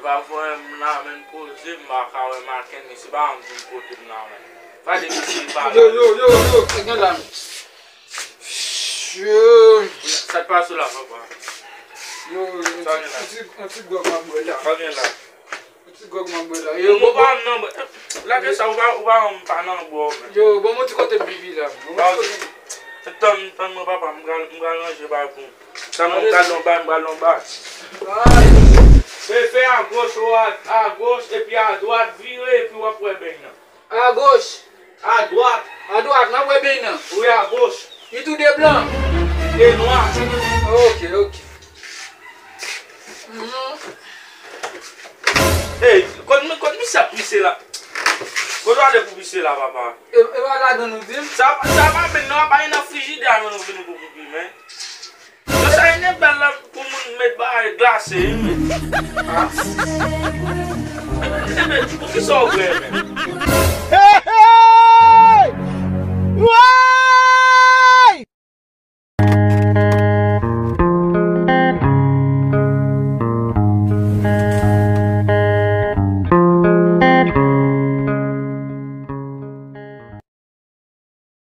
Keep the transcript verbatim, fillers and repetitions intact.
Pafwa, m nan men poze, m pa ka wè Mackenny, se pa yon moun pote m nan men. Gade misye pa la. Yo, yo, yo, yo, gen la. Yo. Sa k pase la, papa? Yo, yon ti, yon ti, yon ti gwòg m ap bwè la. Sa gen la? Yon ti gwòg m ap bwè la. Yo, bon, pa m nan bwè. Lage sa, ou pa, ou pa, m pa nan bwè, men. Yo, bon, mwen ti kote m pipi la. Bon, mwen ti kote. Tann, tann mwen, papa, m pral, m pral ranje bagay pou ou. Tann mwen, m pral nan bay, m pral nan bay. Ay. Fè, fè agoch, ou a, agoch, epi adwat, vire, epi w ap wè beny nan. Agoch. Adwat. Adwat, n ap wè beny nan. Wi, agoch. Li tou de blan. De nwa. Ok, ok. Mhm. Ey, kot, kot misye ap pise la? Kot w ale pou pise la, papa? E, e pa ladan nou di m? Sa, sa pa beny nan, pa gen nan frijidè a, men nou vini pou pipi, men. Yo, sa ene bèl la pou moun met bagay glase, wi, men. Ah. Ebe, poukisa w bwè, men?